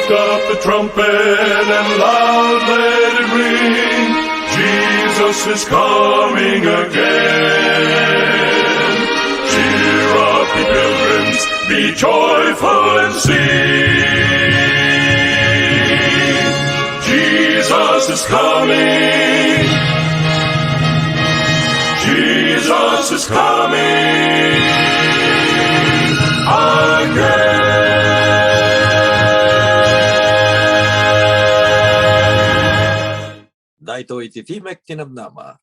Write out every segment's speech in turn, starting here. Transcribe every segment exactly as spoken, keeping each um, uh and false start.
Lift up the trumpet and loud let it ring. Jesus is coming again. Cheer up, ye pilgrims, be joyful and sing. Jesus is coming. Jesus is coming again. Daytoy ti Timek ti Namnama.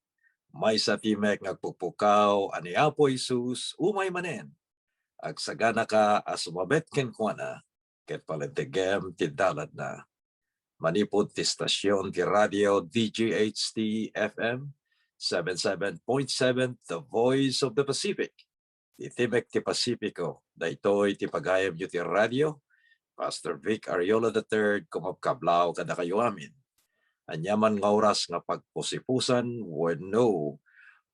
Maysa timek nga agpukpukaw a ni Apo Jesus umay manen. Agsaganaka a sumabet kenkuana ket palentegem ti dalanna. Manipud ti stasyon ti radio D G H T F M seven seven point seven, The Voice of the Pacific. Ti Timek ti Pasifiko, daytoy ti pagayamyo ti radio. Pastor Vic Ariola the third, kumabkablaw kadakayo amin. Ania man nga oras nga pagpusipusan wenno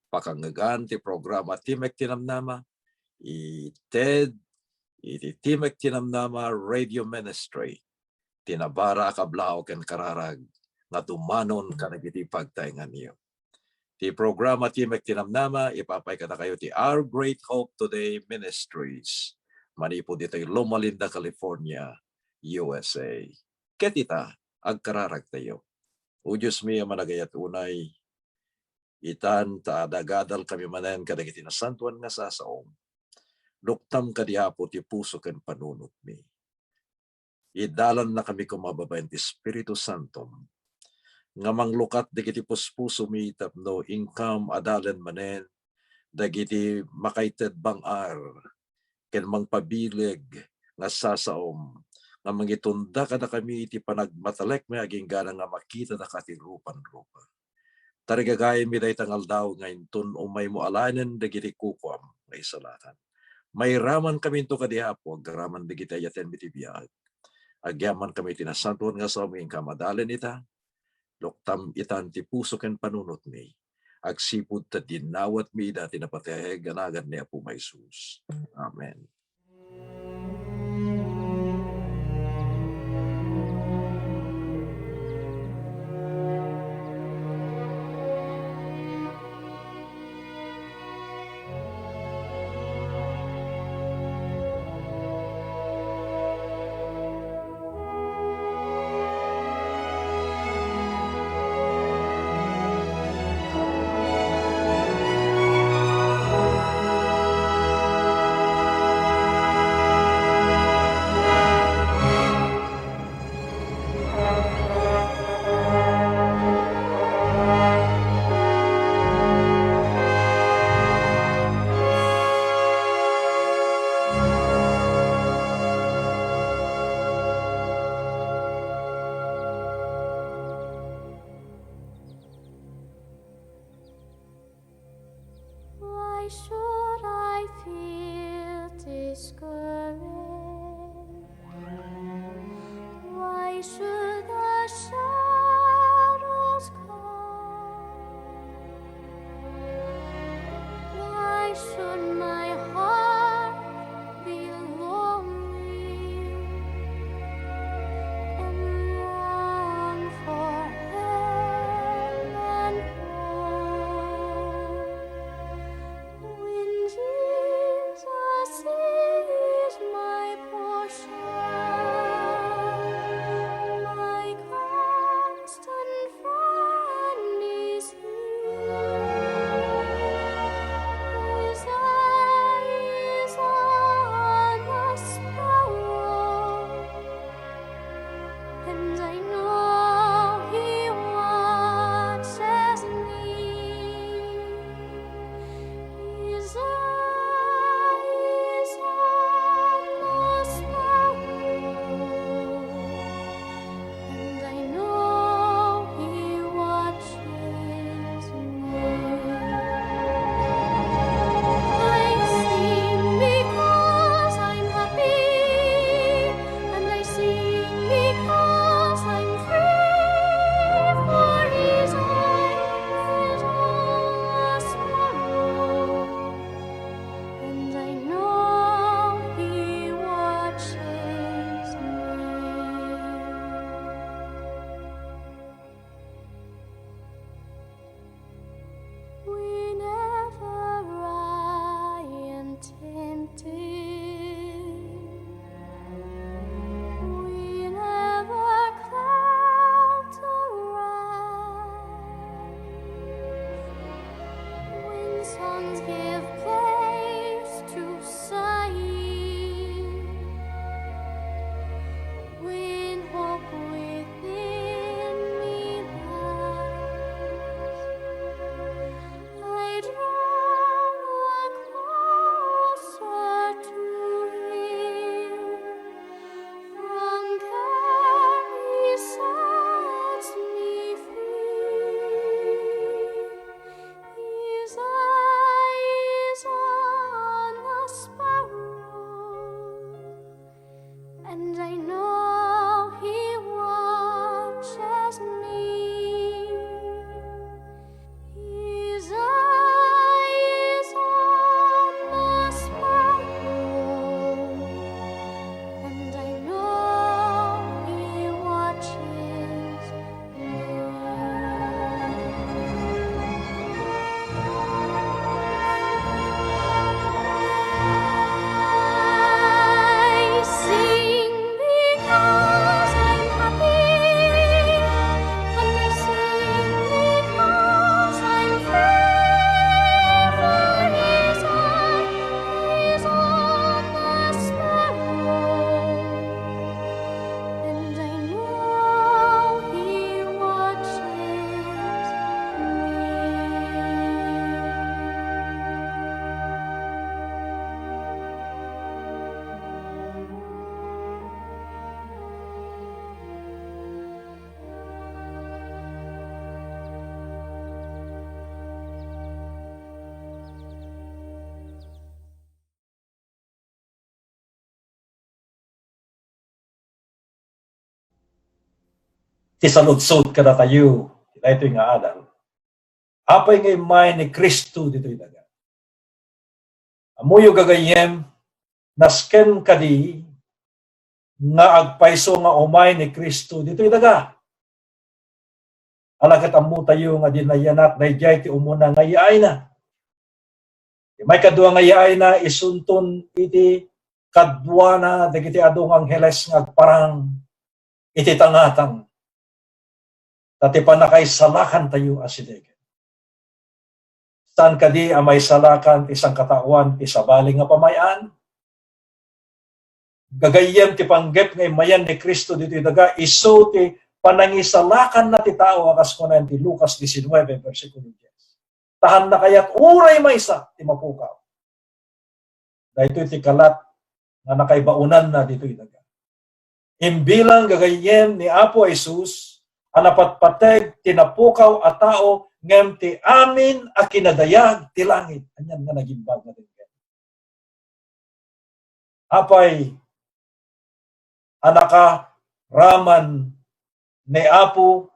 pakangngegan ti programa Timek ti Namnama, ited iti Timek ti Namnama Radio Ministry ti nabara a kablaw ken kararag nga dumanon kadagiti pagtaenganyo. Ti programa Timek ti Namnama, ipapay kadakayo ti Our Great Hope Today Ministries, manipud itoy Loma Linda, California, U S A. Ket ita, agkararagtayo. O Dios mi a managayat unay, itan ta adal-adal kami manen kadagiti nasantoan nga sasaom. Luktam kadi, Apo, ti puso ken panunotmi. Idalannakami koma babaen ti Espiritu Santo nga manglukat dagiti puspusomi tapno inkam adalen manen dagiti makaited bang-ar ken mangpabileg nga sasaom nga mangitunda kadakami iti panagmatalekmi agingga nga makitada ka ti rupan-rupa. Tarigagaymi dayta nga aldaw nga inton umaymo alaenen dagiti kukuam nga isalakan. Mairamankaminto kadi, Apo, agraman dagiti ayatenmi ti biag. Agyamankami iti nasantoan nga saom nga inkam adalen ita. Luktam itan ti puso ken panunotmi. Agsipud ta dinawatmi ida ti napateg a nagan ni Apo Jesus. Amen. ti saludsod kadatayo daytoy nga adal. Apay nga immay ni Cristo ditoy daga? Ammoyo, gagayyem, nasken kadi nga agpayso nga umay ni Cristo ditoy daga. Ala ket ammotayo nga di nayanak daydiay ti umuna nga yaayna. Ti maikadua nga yaayna, isunton iti kaduana dagiti adu nga angheles nga agparang iti tangatang, ta ti pannakaisalakantayo a sidegen. Saan kadi a maisalakan ti sangkataoan ti sabali nga pamay-an? Gagayyem, ti panggep nga immayan ni Cristo ditoy daga, isu ti panangisalakanna ti tao, a kas kunan ti Lucas diecinuebe, bersikulo dies. Tahanna kayat uray maysa ti mapukaw. Daytoy ti kalat nga nakaibaonanna ditoy daga. Imbilang gagayyem ni Apo Jesus a napatpateg ti napukaw a tao, ngem ti amin a kinadayag ti langit. Anian nga nagimbag nga denggen? Apay a nakaraman ni Apo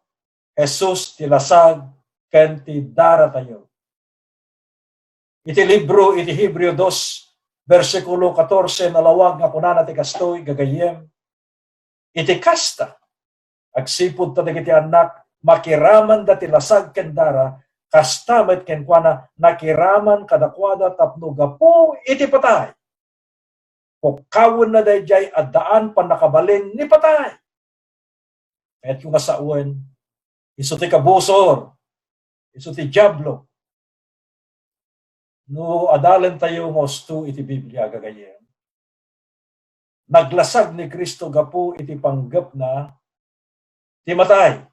Jesus ti lasag ken ti daratayo? Iti libro iti Hebreo dos, bersikulo katorse, nalawag nga kunana ti kastoy, gagayyem, iti kasta, agsipud ta dagiti annak, makiramanda ti lasag ken dara, kasta met kenkuana, nakiraman kadakuada tapno gapu iti patay, pukkawenna daydiay a daan pannakabalin ni patay. Kayatko nga sawen, isu ti kabusor, isu ti Diablo. No adalentayo nga usto iti Biblia, gagayyem, naglasag ni Cristo gapu iti panggepna ti matay.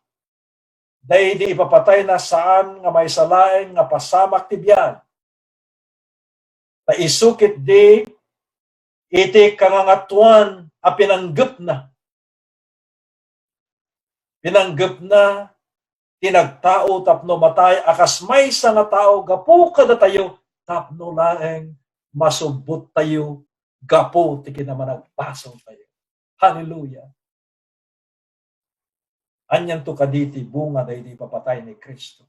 Daydi ipapatayna saan nga maysa laeng nga pasamak ti biag. Ta isu ketdi iti kangangatoan a pinanggepna. Pinanggepna ti nagtao tapno matay a kas maysa nga tao gapu kadatayo, tapno laeng masubbottayo gapu ti kinamanagbasoltayo. Hallelujah! Anianto kadi ti bunga daydi ipapatay ni Cristo?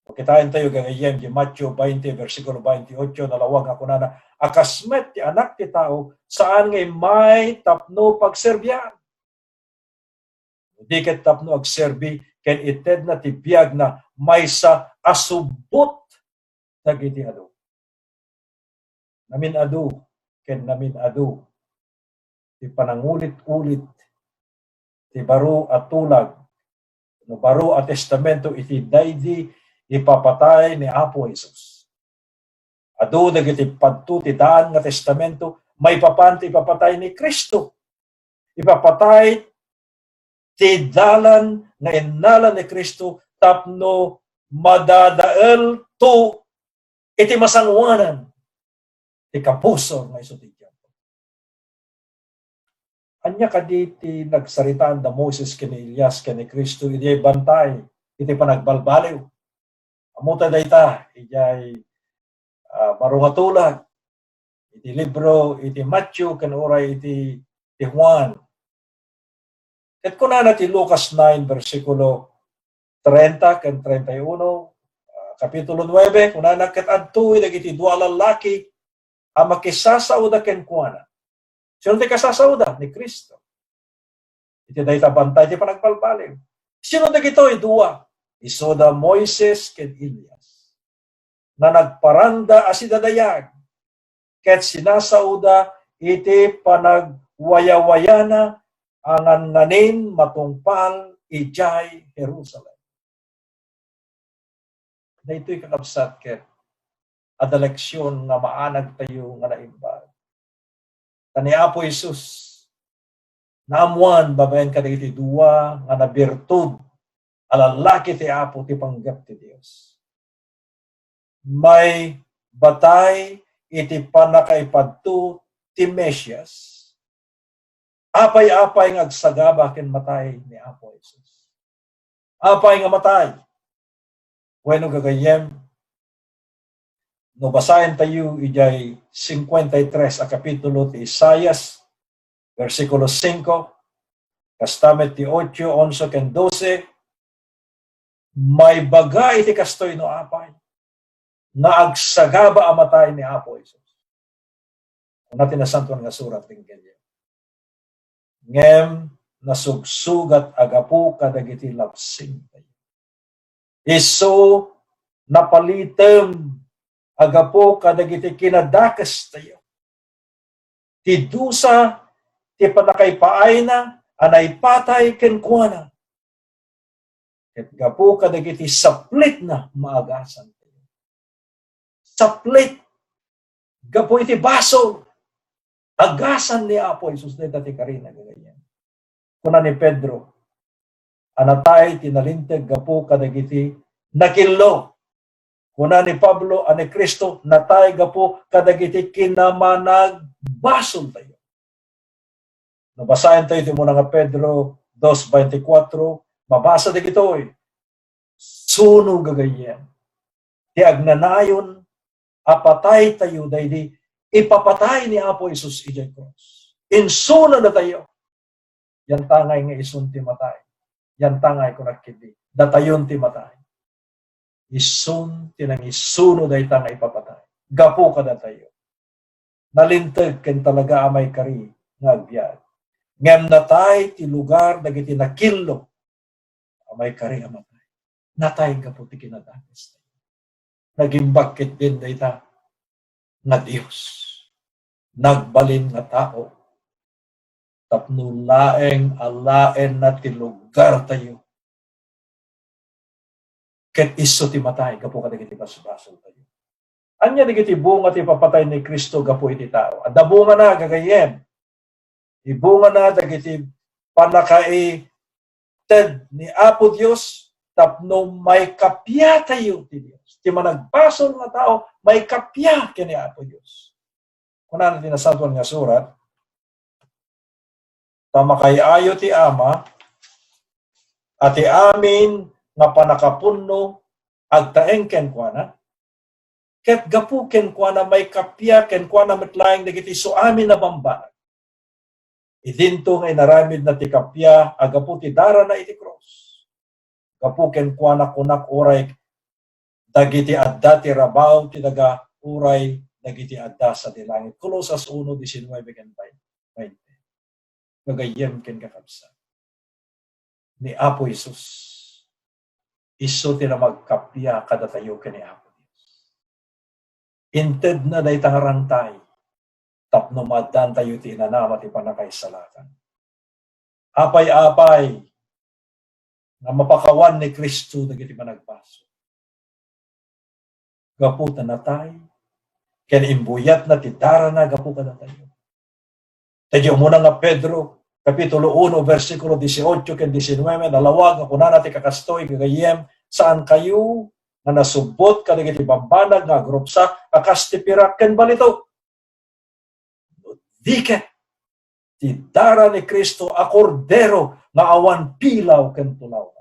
Kitaentayo gagayyem di Mateo twenty, bersikulo twenty-eight, nalawag nga kunana, a kas met ti Anak ti Tao, saan nga immay tapno pagserbian. Di ket tapno agserbi ken itedna ti biagna maysa a subbot dagiti adu. Namin-adu ken namin-adu ti panangulit-ulit ti baro a tulag, no baro a testamento iti daydi ipapatay ni Apo Jesus. Adu dagiti padto ti daan nga testamento maipapan ti ipapatay ni Cristo. Ipapatay ti dalan nga innala ni Cristo tapno madadaelto iti masangoanan ti kabusor nga isu ti Diablo. Ania kadi ti nagsaritaan da Moises ken ni Elias ken ni Cristo idiay bantay iti panagbalbaliw? Ammota dayta idiay, ah, baro nga tulag, iti libro iti Mateo ken uray iti, iti Juan. Ket kunana ti Lucas nine, bersikulo treinta ken treinta y uno, ah, Kapitulo nuebe, kunana, ket adtoy dagiti dua a lallaki a makisasauda kenkuana. Sino ti kasasaoda? Ni Cristo. Iti dayta bantay ti panagbalbaliw. Sino dagitoy dua? Isuda Moises ken Elias, nga nagparangda a sidadayag, ket sinasaoda iti panagwayawayana a nganganin matungpal idiay Jerusalem. Daytoy, kakabsat, ket adda leksion nga maanagtayo nga naimbag. Ta ni Apo Jesus, naammuan babaen kadagiti dua nga nabirtud a lallaki ti Apo ti panggep ti Dios. Maibatay iti pannakaipadto ti Mesias. Apay-apay nga agsagaba ken matay ni Apo Jesus? Apay nga matay? Wenno, gagayyem, no basaentayo idiay cincuenta y tres a kapitulo ti Isaias, bersikulo singko, Kasta met ti otso, onse, ken dose, maibaga iti kastoy no apay nga agsagaba a matay ni Apo Jesus. Kuna ti Nasantoan nga Surat, denggenyo. Ngem nasugsugat a gapu kadagiti labsingtayo. Isu napalitem a gapu kadagiti kinadakestayo. Ti dusa ti pannakaipaayna a naipatay kenkuana. Ket gapu kadagiti saplitna, maagasan. Saplit gapu iti basol. Agasan ni Apo Jesus dayta ti karina, gagayyem. Kuna ni Pedro, a natay ti nalinteg gapu kadagiti nakillo. Kuna ni Pablo a ni Cristo natay gapu kadagiti kinamanagbasoltayo. No basaentayo ti umuna nga Pedro dos veinticuatro, mabasa dagitoy. Suno, gagayyem, ti agnanayon a pataytayo daydi ipapatay ni Apo Jesus idiay krus. Insunodatayo. Yantangay nga isun ti matay. Yantangay kunak ketdi, datayon ti matay. Isun ti nangisuno dayta nga ipapatay gapu kadatayo. Nalinteg ken talaga a maikari nga agbiag. Ngem natay ti lugar dagiti nakillo a maikari a matay. Natay gapu ti kinadakes. Nagimbag ketdin dayta nga Dios. Nagbalin nga tao. Tapno laeng alaenna ti lugartayo. Ket isu ti matay gapu kadagiti basbasoltayo. Ania dagiti bunga ti ipapatay ni Cristo gapu iti tao? Adda bungana, gagayyem. Ibungana dagiti pannakaited ni Apo Dios tapno maikapiatayo ti Dios. Ti managbasol nga tao, maikapia ken ni Apo Dios. Kunana ti Nasantoan nga Surat, ta makaay-ayo ti Ama, a ti amin nga pannakapunno agtaeng kenkuana, ket gapu kenkuana maikappia kenkuana met laeng dagiti isuamin a bambanag. Idinto nga inaramidna ti kappia a gapu ti darana iti krus. Gapu kenkuana kunak uray dagiti adda ti rabaw ti daga uray dagiti adda sadi langit. Colosas uno diecinueve ken veinte. Gagayyem ken kakabsat, ni Apo Jesus, isu ti namagkappia kadatayo ken ni Apo Dios. Intedna dayta nga rangtay tapno maaddaantayo ti inanama ti pannakaisalakan. Apay-apay nga mapakawan ni Cristo dagiti managbasol. Gapu ta natay, ken imbuyatna ti darana gapu kadatayo. Daydi umuna nga Pedro, Kapitulo uno, bersikulo dieciocho ken diecinueve, nalawag nga kunana ti kakastoy, gagayyem, saan kayo nga nasubbot kadagiti bambanag nga agrupsa a kas ti pirak ken balitok. No di ket ti dara ni Cristo a Kordero nga awan pilaw ken tulaw.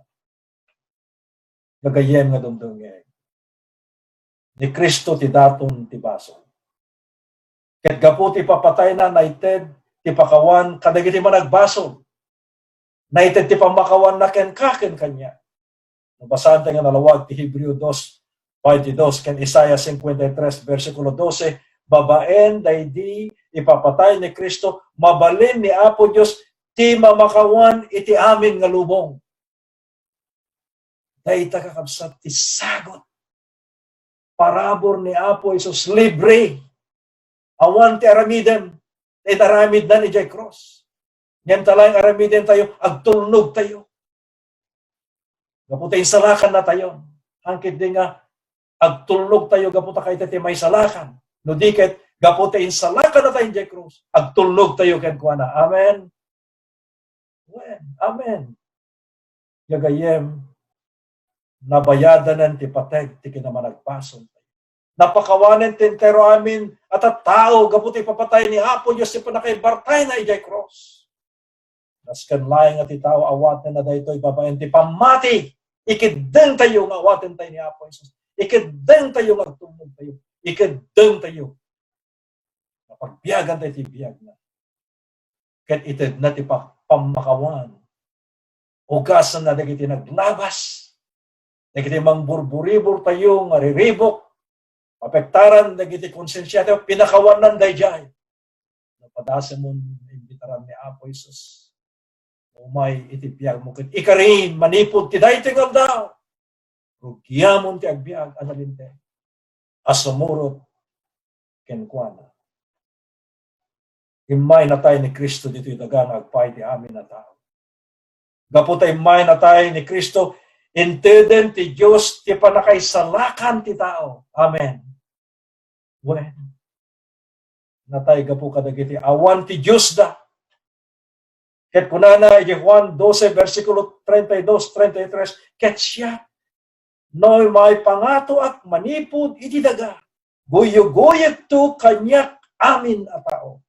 Gagayyem nga dumdumngeg, ni Cristo ti daton ti basol. Ket gapu ti papatayna, naited ti pakawan kadagiti managbasol. Naited ti pammakawanna kenka ken kaniak. No basaentayo nga nalawag ti Hebreo dos, veintidós ken Isaiah cincuenta y tres, bersikulo doce, babaen daydi ipapatay ni Cristo, mabalin ni Apo Dios ti mamakawan iti amin nga lubong. Dayta, kakabsat, ti sagut. Parabur ni Apo Jesus, libre. Awan ti aramidem, ti inaramidna idiay krus. Ngem ta laeng aramidentayo, agtulnogtayo. Gapu ta insalakannatayo. Haan ketdi nga agtulnogtayo gapu ta kayta ti maisalakan. No di ket, gapu ta insalakannatayo idiay krus, agtulnogtayo kenkuana. Amen. Wen, amen. Gagayyem, nabayadanen ti pateg ti kinamanagbasol. Napakawanen ti entero amin a tattao gapu ti ipapatay ni Apo Dios ti pannakaibartayna idiay krus. Nasken laeng a ti tao awatenna daytoy babaen ti pammati. Ikeddengtayo nga awatentayo ni Apo Jesus. Ikeddengtayo nga agtulnogtayo. Ikeddengtayo nga pagbiagantayo ti biagna. Ket itedna ti pa-, pammakawan Ugasanna dagiti naglabas, dagiti mangburburibor tayo nga riribuk, mapektaran dagiti konsensiatayo, pinakawanan daydiay. Napadasemon, imbitaran ni Apo Jesus. Umay iti biagmo ket ikarin manipud ti daytoy nga aldaw. Rugiamon ti agbiag a nalinteg a sumurot kenkuana. Immay natay ni Cristo ditoy daga nga agpaay ti amin a tao. Gapu ta immay natay ni Cristo, inteden ti Dios ti pannakaisalakan ti tao. Amen. Wen, natay gapu kadagiti awan ti Diosda. Ket kunana iti Juan doce, bersikulo treinta y dos, treinta y tres, "Ket siak, no maipangatoak manipud iti daga, guyoguyegto kaniak amin a tao."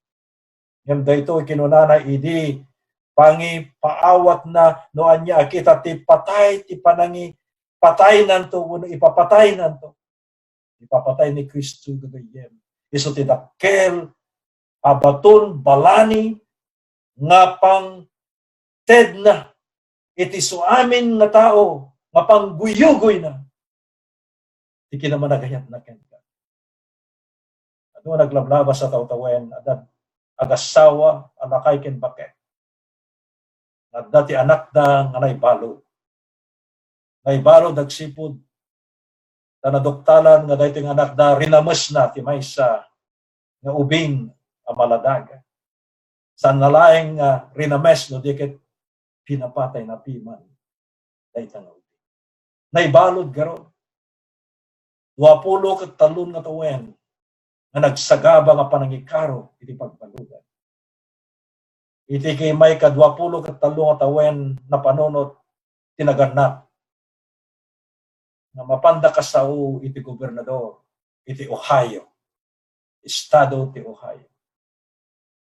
Ngem daytoy kinunana idi pangipaawatna no ania a kita ti patay, ti panangipataynanto wenno ipapataynanto. Ipapatay ni Cristo gagayyem. Isu ti dakkel a baton balani nga pangtedna iti suamin nga tao nga pangguyugoyna ti kinamanagayatna kenka. Adu nga naglablabas a tawtawen, adda agassawa a lakay ken baket. Adda ti anakda nga naibalud. Naibalud agsipud ta naduktalan nga daytoy nga anakda rinamesna ti maysa nga ubing a maladaga. Saan na laeng nga rinames no di ket pinapatayna piman dayta nga ubing. Naibalud garud. Duapulo ket tallo nga tawen nga nagsagaba nga panangikaro iti pagbaludan. Iti kimay ka duapulo ket tallo nga tawen, napanunot ti nagannak nga mapanda kasao iti gobernador iti Ohio, estado ti Ohio.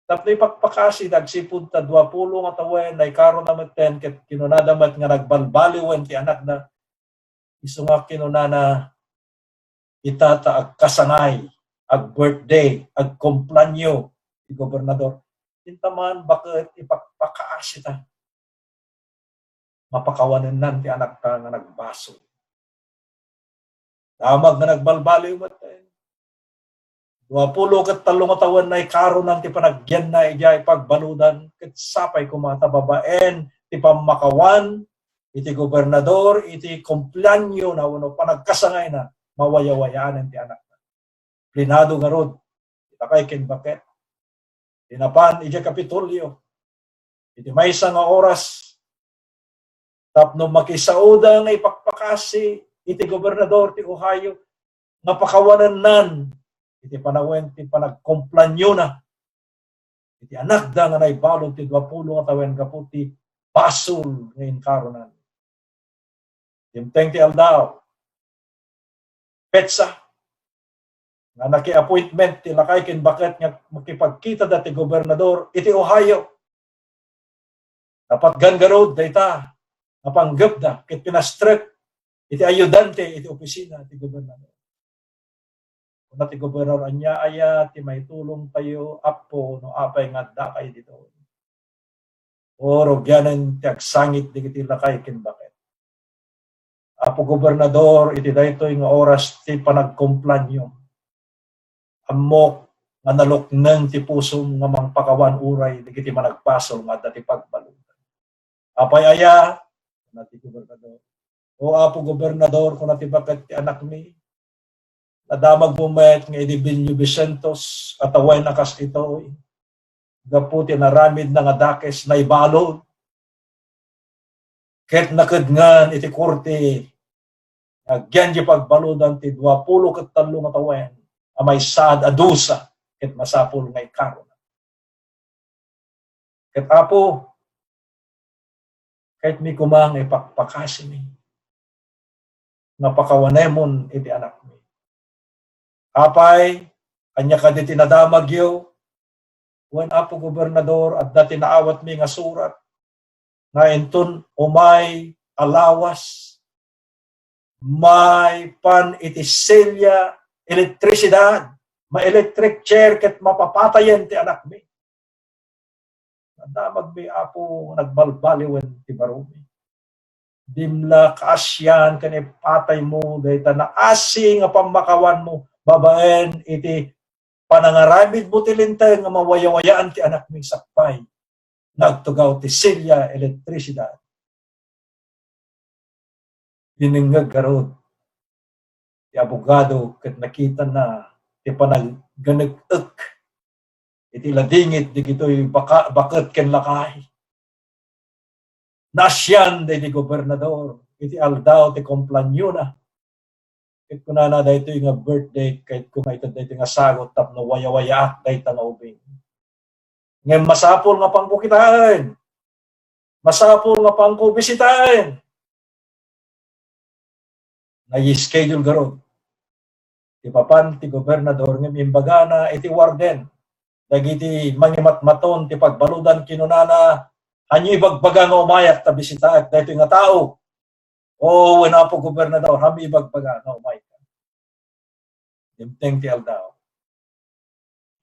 Tapno ipakpakasi, agsipud ta duapulo nga tawen, naikarona metten, ket kinunada met nga nagbalbaliwen ti anakda. Isu nga kinunana, ita ta agkasangay, ag-birthday, agkumpleanyo ti gobernador. Inta man, baket ipakpakaasita. Mapakawanennan ti anakta nga nagbasol. Damag nga nagbalbaliw met. Duapulo ket tallo nga tawen, naikaronan ti panagyanna idiay pagbaludan, ket sapay koma ta babaen ti pammakawan iti gobernador iti kumpleanyo na wenno panagkasangayna, mawayawayaanen ti anakna. Plenado ngarud, ita kay ken baket. Ti napan idiay Kapitolyo, iti maysa nga oras, tapno makisaoda nga ipakpakasi iti gobernador ti Ohio nga pakawanennan iti panawen ti panagkumpleanyona iti anakda nga naibalud ti duapulo nga tawen gapu ti basol nga inkaronan. Dimteng ti aldaw, petsa, nga naki-appointment ti lakay ken baket nga makipagkita dati gobernador iti Ohio. Napatgan garud dayta nga panggepda ket pinastrek iti ayudante iti opisina ti gobernador. Kuna ti gobernador, "Ania aya ti maitulongtayo, Apo, no apay nga addakay ditoy?" O, rugianen ti agsangit dagiti lakay ken baket. Apo Gobernador, iti daytoy nga oras ti panagkumpleanyom, ammok nga nalukneng ti pusom nga mangpakawan uray dagiti managbasol nga adda ti pagbaludan. Apay aya? Kuna ti gobernador. O Apo Gobernador, kuna ti baket ti anakmi, nadamagmo met nga idi Bilio Vicentos a tawen a kas itoy, gapu ti naramidna nga dakes, naibalud. Ket nakedngan iti korte nga agyan di pagbaludan ti duapulo ket tallo nga tawen a maysaad a dusa ket masapul nga ikarona. Ket Apo, kayatmi koma nga ipakpakasimi nga pakawanemon iti anakmi. Apay, ania kadi ti nadamagyo? Wen, Apo Gobernador, adda ti naawatmi nga surat nga inton umay a lawas, maipan iti silya, elektrisidad, ma-electric chair ket mapapatayen ti anakmi. Nadamagmi, Apo, nagbalbaliwen ti baromi. dimla kaasian ken ipataymo dayta naasi nga pammakawanmo babaen iti panangaramidmo ti linteg nga mawayawayaan ti anakmi sakbay nga agtugaw ti silya elektrisidad. Dinengngeg garud ti abogado ket nakitana ti panagganeg-ek iti ladingit dagitoy baka-, baket ken lakay. Naasian daydi gobernador iti aldaw ti kumpleañona. Ket kunana, "Daytoy nga birthday, kayatko nga ited daytoy nga sagut tapno wayawayaak dayta nga ubing. Ngem masapul nga apanko kitaen. Masapul nga apanko bisitaen." Nai-schedule garud ti papan ti gobernador ngem imbagana iti warden dagiti mangimatmaton ti pagbaludan, kinunana, "Haanyo ibagbaga nga umayak ta bisitaek daytoy nga tao. O, wen, Apo Gobernador, haanmi ibagbaga nga umayka." Dimteng ti aldaw.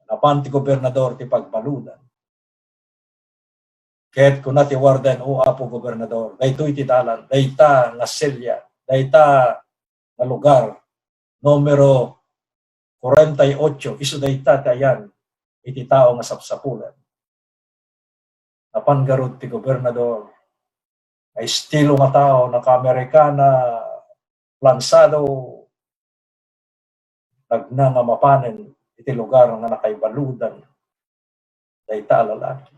Napan ti gobernador ti pagbaludan. Ket kuna ti warden, "O Apo Gobernador, daytoy ti dalan, dayta nga selya, dayta nga lugar, numero kuwarenta y ocho, isu dayta ti ayan iti tao nga sapsapulan." Napan garud ti gobernador, nga estilo nga tao, naka-Amerikana, plansado, nagna nga mapanen iti lugar nga nakaibaludan dayta a lalaki.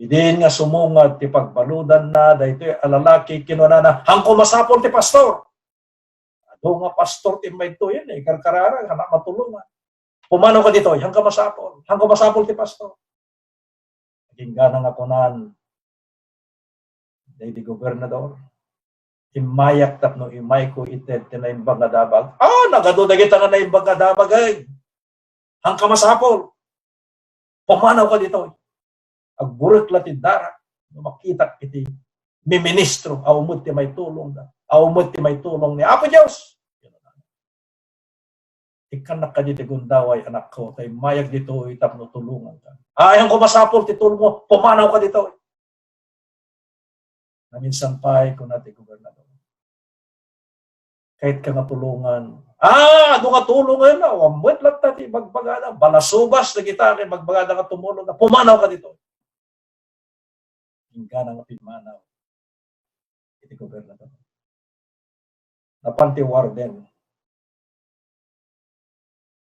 Idin nga sumungad ti pagbaludanna daytoy a lalaki, kinunana, "Haanko masapul ti pastor." Adu nga pastor ti immay ditoy, eh, karkararag, hanak matulongan. "Pumanawka ditoy, haanka masapul. Haanko masapul ti pastor." Inggana nga kunan daydi gobernador, "Immayak tapno imayko ited ti naimbag nga dabag." "Ah, nagadu dagita nga naimbag nga dabag, ay. Haanka masapul. Pumanawka ditoy. Agburek la ti darak no makitak iti miministro a umet ti maitulongda, a umet ti maitulong ni Apo Dios." "Ikkannak kadi ti gundaway, anakko, ta immayak ditoy tapno tulonganka." "Ay, haanko masapul ti tulongmo, pumanawka ditoy." Naminsan pay, kuna ti gobernador, "Kayatka nga tulongan." "Ah, adu nga tulongan, awan met latta ti ibagbagada. Balasubas dagita nga ibagbagada nga tumulong na. Pumanawka ditoy." Inggana nga pimmanaw iti gobernador. Napan ti warden.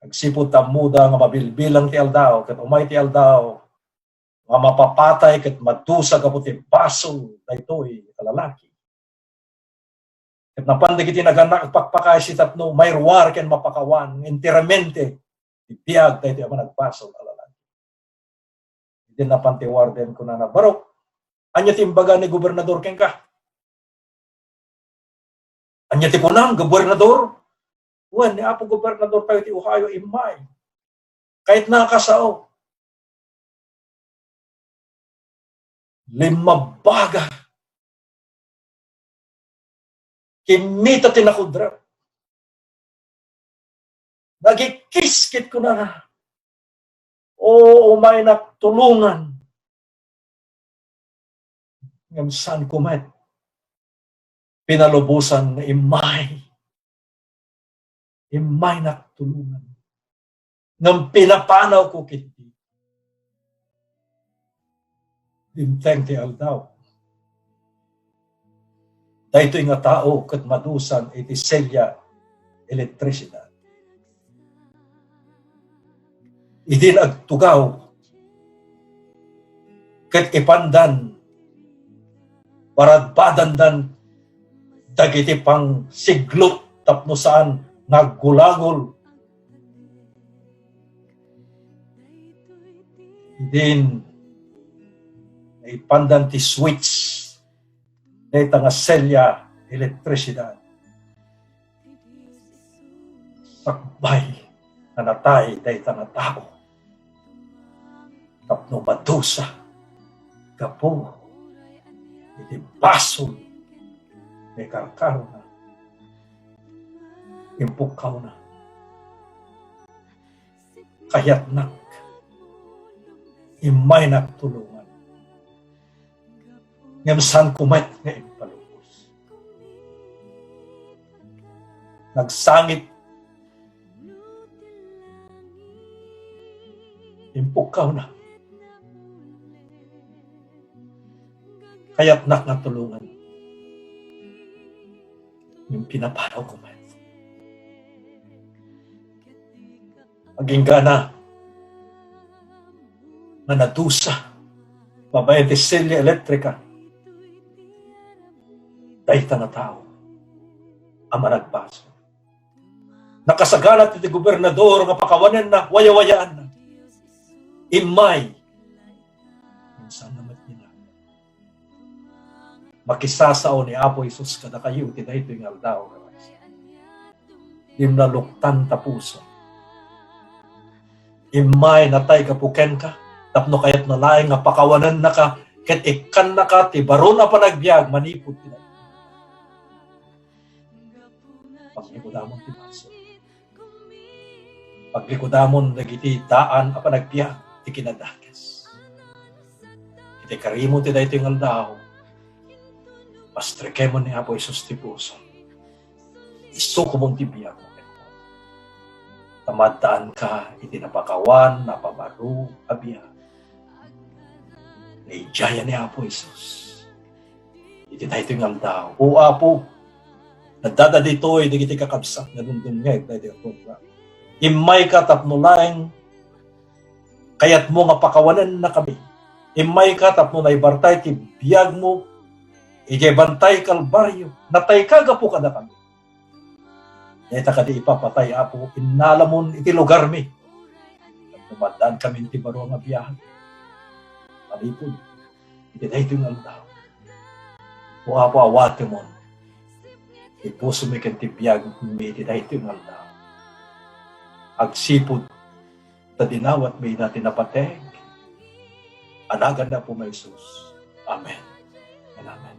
Agsipud ta ammoda nga mabilbilang ti aldaw, ket umay ti aldaw nga mapapatay ket madusa gapu ti basol daytoy a lalaki. Ket napan dagiti naganak agpakpakaisi tapno mairuar ken mapakawan nga enteramente ti biag daytoy a managbasol a lalaki. Idi napan ti warden, kunana, "Barok, ania ti imbaga ni gobernador kenka?" "Ania ti kunam, gobernador?" "Wen, ni Apo Gobernador tayo ti Ohio immay. Kayatna a kasao. Limmabbaga. Kimmita ti nakudrak. Nagikkiskit," kunana. "O, umaynak tulongan. Ngem saanko met pinalubosan nga immay. Immaynak tulongan. Ngem pinapanawko ketdi." Dimteng ti aldaw. Daytoy nga tao ket madusan iti selya elektrisidad. Idi agtugaw, ket ipandan, baradbadandan dagiti pangsiglop tapno saan nga aggulagol. Idin, naipandan ti switch dayta nga selya elektrisidad. Sakbay nga natay dayta nga tao tapno madusa gapu iti basol nga ikarkarona, impukkawna. Kayatnak, immaynak tulongan. Ngem saanko met nga impalubos. nagsangit. Impukkawna. Kayatnak nga tulongan. Ngem pinapanawko met. Agingga nga nadusa babaen ti silya elektrika dayta nga tao a managbasol. Nakasagana ti gobernador nga pakawanenna, wayawayaanna. Immay. Saan na met nila? Makisasao ni Apo Jesus kadakayo ti daytoy nga aldaw, guys. Dimna luktan ta puso. Immay natay gapu kenka, tapno kayatna laeng nga pakawanennaka ket ikkannaka ti baro a panagbiag manipud ti daytoy. Paglikudamon ti basol. Paglikudamon dagiti daan a panagbiag ti kinadakes. Iti karimo ti daytoy nga aldaw, pastrekemon ni Apo Jesus ti puso. Isukomon ti biagmo kenkuana. Ta maaddaanka iti napakawan, napabaro a biag. Naidiayan ni Apo Jesus iti daytoy nga aldaw. O Apo, naddada ditoy dagiti kakabsat nga dumdumngeg daytoy a program. Immayka tapno laeng kayatmo nga pakawanennakami. Immayka tapno naibartay ti biagmo idiay Bantay Kalbario. Natayka gapu kadakami. Dayta kadi ipapatay, Apo, innalamon iti lugarmi. Tapno maaddaankamin ti baro nga biag manipud iti daytoy nga aldaw. O Apo, awatemon ti pusomi ken ti biagmi iti daytoy nga aldaw. Agsipud ta dinawatmi ida ti napateg. Iti nagan ni Apo Jesus. Amen. And amen.